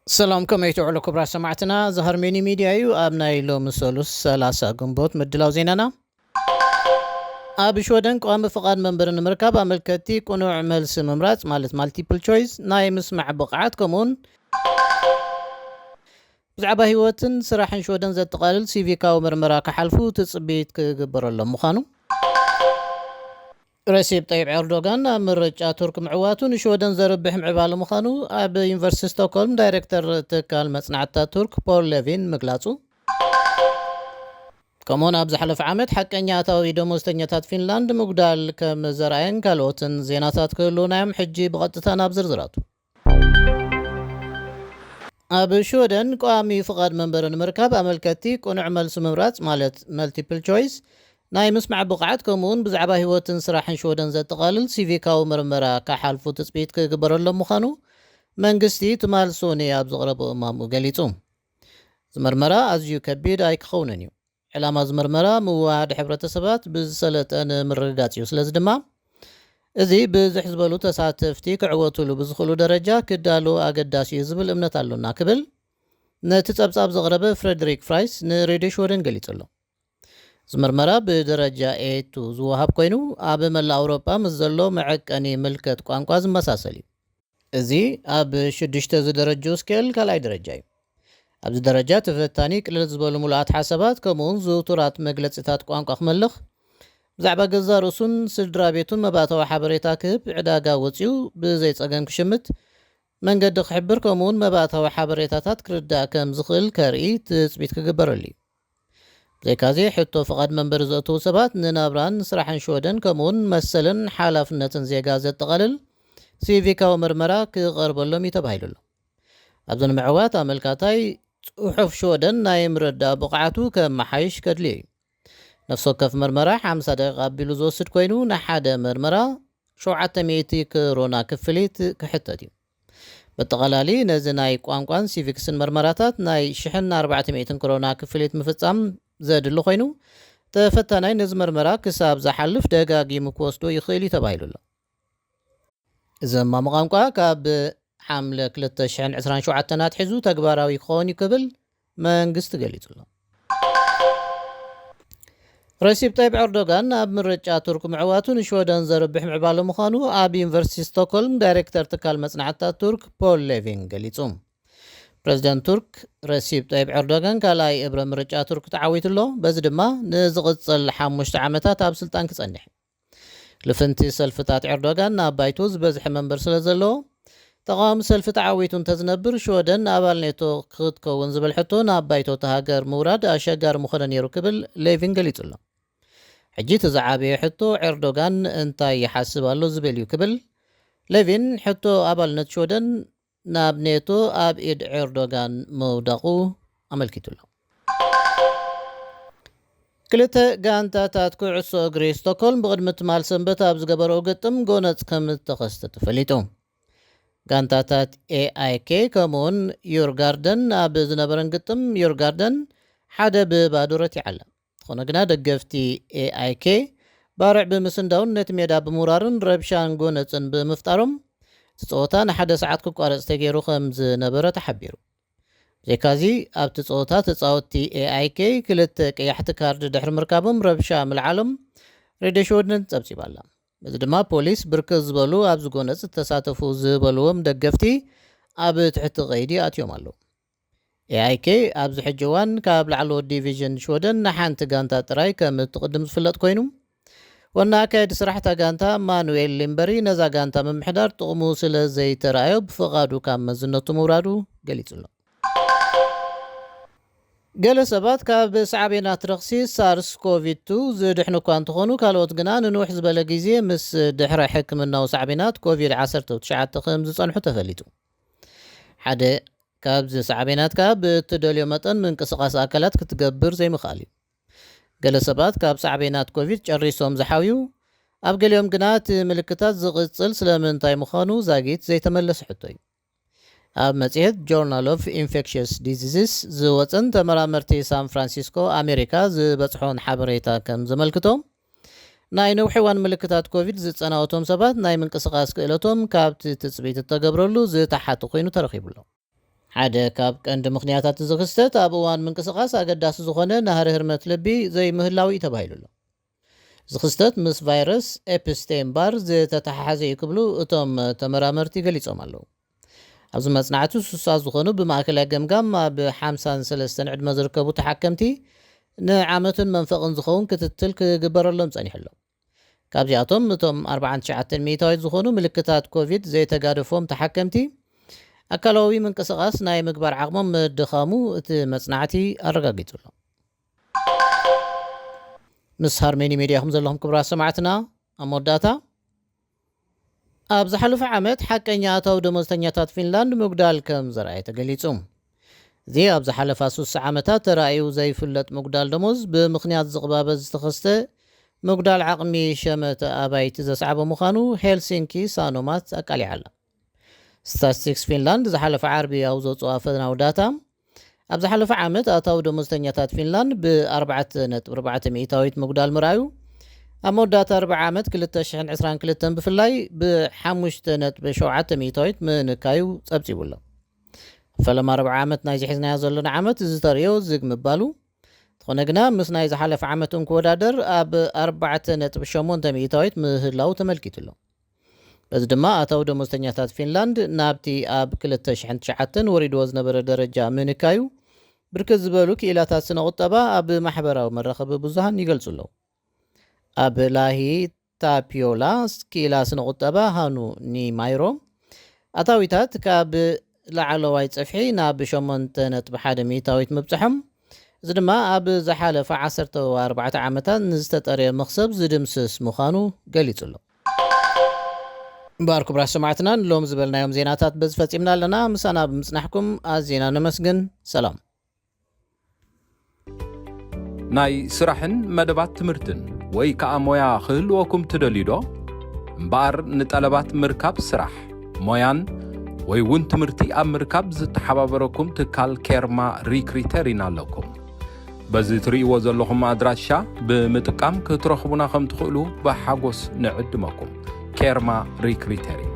ሰላም፣ ከመይ ትውዕሉ ክቡራት ሰማዕትና? እዚ ሃርሜኒ ሚድያ እዩ። ኣብ ናይ ሎሚ ሰሉስ ሰላሳ ግንቦት ምድላው ዜናና፣ ኣብ ሽወደን ቀዋሚ ፍቓድ መንበሪ ንምርካብ ኣመልከትቲ ቅኑዕ መልሲ ምምራጽ፣ ማለት ማልቲፕል ቾይስ፣ ናይ ምስማዕ ብቕዓት፣ ከምኡውን ብዛዕባ ህይወትን ስራሕን ሽወደን ዘጠቓልል ሲቪካዊ ምርመራ ክሓልፉ ትጽቢት ክግበረሎም ምዃኑ፣ ረሲብ ጠይብ ኤርዶጋን ኣብ ምርጫ ቱርክ ምዕዋቱ ንሽወደን ዘርብሕ ምዕባለ ምዃኑ ኣብ ዩኒቨርሲቲ ስቶክሆልም ዳይሬክተር ትካል መጽናዕትታት ቱርክ ፖል ሌቪን ምግላጹ፣ ከምኡውን ኣብ ዝሓለፈ ዓመት ሓቀኛ ኣታዊ ደሞዝተኛታት ፊንላንድ ምጉዳል ከም ዘርኣየን ካልኦትን ዜናታት ክህልውና እዮም። ሕጂ ብቐጥታ ናብ ዝርዝራቱ። ኣብ ሽወደን ቀዋሚ ፍቓድ መንበሪ ንምርካብ ኣመልከትቲ ቅኑዕ መልሲ ምምራጽ፣ ማለት መልቲፕል ቾይስ፣ ናይ ምስማዕ ብቕዓት፣ ከምኡውን ብዛዕባ ህይወትን ስራሕን ሽወደን ዘጠቓልል ሲቪካዊ ምርመራ ክሓልፉ ትጽቢት ክግበረሎም ምዃኑ መንግስቲ ትማል ሶኒ ኣብ ዘቕረቦ እማሙ ገሊጹ። እዚ መርመራ ኣዝዩ ከቢድ ኣይክኸውንን እዩ። ዕላማ እዚ መርመራ ምውህሃድ ሕብረተሰባት ብዝሰለጠ ንምርግጋጽ እዩ። ስለዚ ድማ እዚ ብዝሕ ዝበሉ ተሳተፍቲ ክዕወቱሉ ብዝኽእሉ ደረጃ ክዳሎ ኣገዳሲ እዩ ዝብል እምነት ኣሎና ክብል ነቲ ጸብጻብ ዘቕረበ ፍሬድሪክ ፍራይስ ንሬድዮ ሽወደን ገሊጹ ኣሎ። እዚ መርመራ ብደረጃ ኤ ቱ ዝወሃብ ኮይኑ ኣብ መላእ ኣውሮጳ ምስ ዘሎ መዐቀኒ ምልከት ቋንቋ ዝመሳሰል እዩ። እዚ ኣብ ሽዱሽተ ዝደረጁ ስኬል ካልኣይ ደረጃ እዩ። ኣብዚ ደረጃ ተፈታኒ ቅልል ዝበሉ ምሉኣት ሓሳባት ከምኡውን ዝውቱራት መግለጺታት ቋንቋ ክመልኽ፣ ብዛዕባ ገዛ ርእሱን ስድራ ቤቱን መባእታዊ ሓበሬታ ክህብ፣ ዕዳጋ ወጺኡ ብዘይ ጸገም ክሽምት፣ መንገዲ ክሕብር ከምኡውን መባእታዊ ሓበሬታታት ክርዳእ ከም ዝኽእል ከርኢ ትጽቢት ክግበረሉ እዩ። ብዘይካዚ ሕቶ ፍቓድ መንበሪ ዘእትዉ ሰባት ንናብራን ስራሕን ሽወደን ከምኡውን መሰልን ሓላፍነትን ዜጋ ዘጠቓልል ሲቪካዊ ምርመራ ክቐርበሎም እዩ ተባሂሉ ኣሎ። ኣብዚ ንምዕዋት ኣመልካታይ ጽሑፍ ሽወደን ናይ ምርዳእ ብቕዓቱ ከመሓይሽ ከድልዮ እዩ። ነፍሲ ወከፍ መርመራ ሓምሳ ደቂቃ ኣቢሉ ዝወስድ ኮይኑ ንሓደ መርመራ ሸውዓተ ሚእቲ ክሮና ክፍሊት ክሕተት እዩ። በጠቓላሊ ነዚ ናይ ቋንቋን ሲቪክስን መርመራታት ናይ ሽሕን ኣርባዕተ ሚእትን ክሮና ክፍሊት ምፍጻም ዘድሊ ኮይኑ፣ ተፈታናይ ነዚ መርመራ ክሳብ ዝሓልፍ ደጋጊሙ ክወስዶ ይኽእል እዩ ተባሂሉ ኣሎ። እዚ እማሙ ቋንቋ ካብ ሓምለ ክልተ ሽሕን ዕስራን ሸውዓተን ኣትሒዙ ተግባራዊ ክኸውን እዩ ክብል መንግስቲ ገሊጹ ኣሎ። ረሲብ ጠይብ ኤርዶጋን ኣብ ምርጫ ቱርክ ምዕዋቱ ንሽወደን ዘርብሕ ምዕባለ ምዃኑ ኣብ ዩኒቨርሲቲ ስቶክሆልም ዳይሬክተር ትካል መጽናዕትታት ቱርክ ፖል ሌቪን ገሊጹ። ፕረዚደንት ቱርክ ረሲብ ጠይብ ኤርዶጋን ካልኣይ እብረ ምርጫ ቱርክ ተዓዊቱ ኣሎ። በዚ ድማ ንዝቕጽል ሓሙሽተ ዓመታት ኣብ ስልጣን ክጸንሕ። ልፍንቲ ሰልፍታት ኤርዶጋን ናብ ባይቶ ዝበዝሐ መንበር ስለ ዘለዎ፣ ተቓዋሚ ሰልፊ ተዓዊቱ እንተዝነብር ሽወደን ኣባል ኔቶ ክትከውን ዝብል ሕቶ ናብ ባይቶ እታ ሃገር ምውራድ ኣሸጋሪ ምኾነ ነይሩ ክብል ሌቪን ገሊጹ ኣሎ። ሕጂ እቲ ዝዓበየ ሕቶ ኤርዶጋን እንታይ ይሓስብ ኣሎ ዝብል እዩ ክብል ሌቪን ሕቶ ኣባልነት ሽወደን ናብ ኔቶ ኣብ ኢድ ኤርዶጋን ምውዳቑ ኣመልኪቱ ኣሎ። ክልተ ጋንታታት ኩዕሶ እግሪ ስቶክሆልም ብቕድሚ ትማል ሰንበት ኣብ ዝገበረኦ ግጥም ጎነጽ ከም እተኸስተ ተፈሊጡ። ጋንታታት ኤኣይኬ ከምኡውን ዩርጋርደን ኣብ ዝነበረን ግጥም ዩርጋርደን ሓደ ብባዶ ረቲዓ ኣላ። ዝኾነ ግና ደገፍቲ ኤኣይኬ ባርዕ ብምስንዳውን ነቲ ሜዳ ብምውራርን ረብሻን ጎነጽን ብምፍጣሮም እቲ ጸወታ ንሓደ ሰዓት ክቋረጽ ተገይሩ ከም ዝነበረ ተሓቢሩ። ብዘይካዚ ኣብቲ ጸወታ ተጻወትቲ ኤኣይኬ ክልተ ቀያሕቲ ካርድ ድሕሪ ምርካቦም ረብሻ ምልዓሎም ሬድዮ ሽወደን ጸብጺባ ኣላ። በዚ ድማ ፖሊስ ብርክት ዝበሉ ኣብዚ ጎነጽ ዝተሳተፉ ዝበልዎም ደገፍቲ ኣብ ትሕቲ ቀይዲ ኣትዮም ኣለዉ። ኤኣይኬ ኣብዚ ሕጂ እዋን ካብ ላዕለዎት ዲቪዥን ሽወደን ንሓንቲ ጋንታ ጥራይ ከም እትቕድም ዝፍለጥ ኮይኑ፣ ዋና ኣካየዲ ስራሕ እታ ጋንታ ማኑኤል ሊምበሪ ነዛ ጋንታ ምምሕዳር ጥቕሙ ስለ ዘይተረኣዮ ብፍቓዱ ካብ መዝነቱ ምውራዱ ገሊጹ ኣሎ። ገለ ሰባት ካብ ሳዕቤናት ረኽሲ ሳርስ ኮቪድ ቱ ዝድሕኑ እኳ እንተኾኑ፣ ካልኦት ግና ንንውሕ ዝበለ ግዜ ምስ ድሕረ ሕክምናዊ ሳዕቤናት ኮቪድ ዓሰርተ ትሽዓተ ከም ዝጸንሑ ተፈሊጡ። ሓደ ካብዚ ሳዕቤናት ከኣ ብእትደልዮ መጠን ምንቅስቓስ ኣካላት ክትገብር ዘይምኽኣል እዩ። ገለ ሰባት ካብ ሳዕቤናት ኮቪድ ጨሪሶም ዝሓውዩ፣ ኣብ ገሊኦም ግና እቲ ምልክታት ዝቕጽል ስለምንታይ ምዃኑ ዛጊት ዘይተመለሰ ሕቶ እዩ። ኣብ መጽሔት ጆርናል ኦፍ ኢንፌክሽስ ዲዚዝስ ዝወጸን ተመራመርቲ ሳን ፍራንሲስኮ ኣሜሪካ ዝበጽሖን ሓበሬታ ከም ዘመልክቶ፣ ናይ ነዊሕ እዋን ምልክታት ኮቪድ ዝጸናወቶም ሰባት ናይ ምንቅስቓስ ክእለቶም ካብቲ ትጽቢት እተገብረሉ ዝተሓተ ኮይኑ ተረኺቡ ኣሎ። ሓደ ካብ ቀንዲ ምኽንያታት እዚ ክስተት ኣብ እዋን ምንቅስቓስ ኣገዳሲ ዝኾነ ናህሪ ህርመት ልቢ ዘይምህላው እዩ ተባሂሉ ኣሎ። እዚ ክስተት ምስ ቫይረስ ኤፕስቴን ባር ዝተተሓሓዘ እዩ ክብሉ እቶም ተመራመርቲ ገሊጾም ኣለዉ። ኣብዚ መጽናዕቲ ሱሳ ዝኾኑ ብማእከላይ ገምጋም ኣብ ሓምሳን ሰለስተን ዕድመ ዝርከቡ ተሓከምቲ ንዓመትን መንፈቕን ዝኸውን ክትትል ክግበረሎም ጸኒሑ ኣሎ። ካብዚኣቶም እቶም ኣርባዓን ትሽዓተን ሚእታዊት ዝኾኑ ምልክታት ኮቪድ ዘይተጋደፎም ተሓከምቲ ኣካላዊ ምንቅስቓስ ናይ ምግባር ዓቕሞም ምድኻሙ እቲ መጽናዕቲ ኣረጋጊጹ ኣሎ። ምስ ሃርሜኒ ሜድያ ኢኹም ዘለኹም ክቡራት ሰማዕትና። ኣብ መወዳእታ ኣብ ዝሓለፈ ዓመት ሓቀኛ ኣታዊ ደሞዝተኛታት ፊንላንድ ምጉዳል ከም ዘርኣየ ተገሊጹ። እዚ ኣብ ዝሓለፋ ሱሳ ዓመታት ተራእዩ ዘይፍለጥ ምጉዳል ደሞዝ ብምኽንያት ዝቕባበ ዝተኸስተ ምጉዳል ዓቕሚ ሸመተ ኣባይቲ ዘስዓበ ምዃኑ ሄልሲንኪ ሳኖማት ኣቃሊዓ ኣላ። ስታትስቲክስ ፊንላንድ ዝሓለፈ ዓርቢ ኣብ ዘውፅኦ ኣፈናዊ ዳታ ኣብ ዝሓለፈ ዓመት ኣታዊ ደሞዝተኛታት ፊንላንድ ብ ኣርባዕተ ነጥቢ ኣርባዕተ ሚእታዊት ምጉዳል ምርኣዩ ኣብ መወዳእታ ኣርብዓ ዓመት ክልተ ሽሕን ዕስራን ክልተን ብፍላይ ብ ሓሙሽተ ነጥቢ ሸውዓተ ሚእታዊት ምንካዩ ጸብጺቡ ኣሎ። ፈለማ ኣርብዓ ዓመት ናይ ዝሒዝናዮ ዘለና ዓመት እዚ ተርእዮ ዝግ ምባሉ እንተኾነ ግና ምስ ናይ ዝሓለፈ ዓመት እንክወዳደር ኣብ ኣርባዕተ ነጥቢ ሸሞንተ ሚእታዊት ምህላው ተመልኪቱ ኣሎ። በዚ ድማ ኣታዊ ደሞዝተኛታት ፊንላንድ ናብቲ ኣብ ክልተ ሽሕን ትሽዓተን ወሪድዎ ዝነበረ ደረጃ ምንካዩ ብርክት ዝበሉ ክኢላታት ስነ ቁጠባ ኣብ ማሕበራዊ መራኸቢ ብዙሃን ይገልጹ ኣለዉ። ኣብ ላሂ ታፒዮላ ክኢላ ስነ ቁጠባ ሃኑ ኒማይሮ ኣታዊታት ካብ ላዕለዋይ ጽፍሒ ናብ ሸሞንተ ነጥቢ ሓደ ሚእታዊት ምብጽሖም፣ እዚ ድማ ኣብ ዝሓለፈ ዓሰርተ ኣርባዕተ ዓመታት ንዝተጠርየ መኽሰብ ዝድምስስ ምዃኑ ገሊጹ ኣሎ። እምበኣር ክቡራት ሰማዕትና ንሎም ዝበልናዮም ዜናታት በዚ ፈጺምና ኣለና። ምሳና ብምጽናሕኩም ኣዝና ነመስግን። ሰላም። ናይ ስራሕን መደባት ትምህርትን ወይ ከኣ ሞያ ክህልወኩም ትደልዩ ዶ? እምበኣር ንጠለባት ምርካብ ስራሕ፣ ሞያን ወይ እውን ትምህርቲ ኣብ ምርካብ ዝተሓባበረኩም ትካል ኬርማ ሪክሪተር ኢና ኣለኩም። በዚ ትርእይዎ ዘለኹም ኣድራሻ ብምጥቃም ክትረኽቡና ከም ትኽእሉ ብሓጎስ ንዕድመኩም። ኬርማ ሪክሪተር።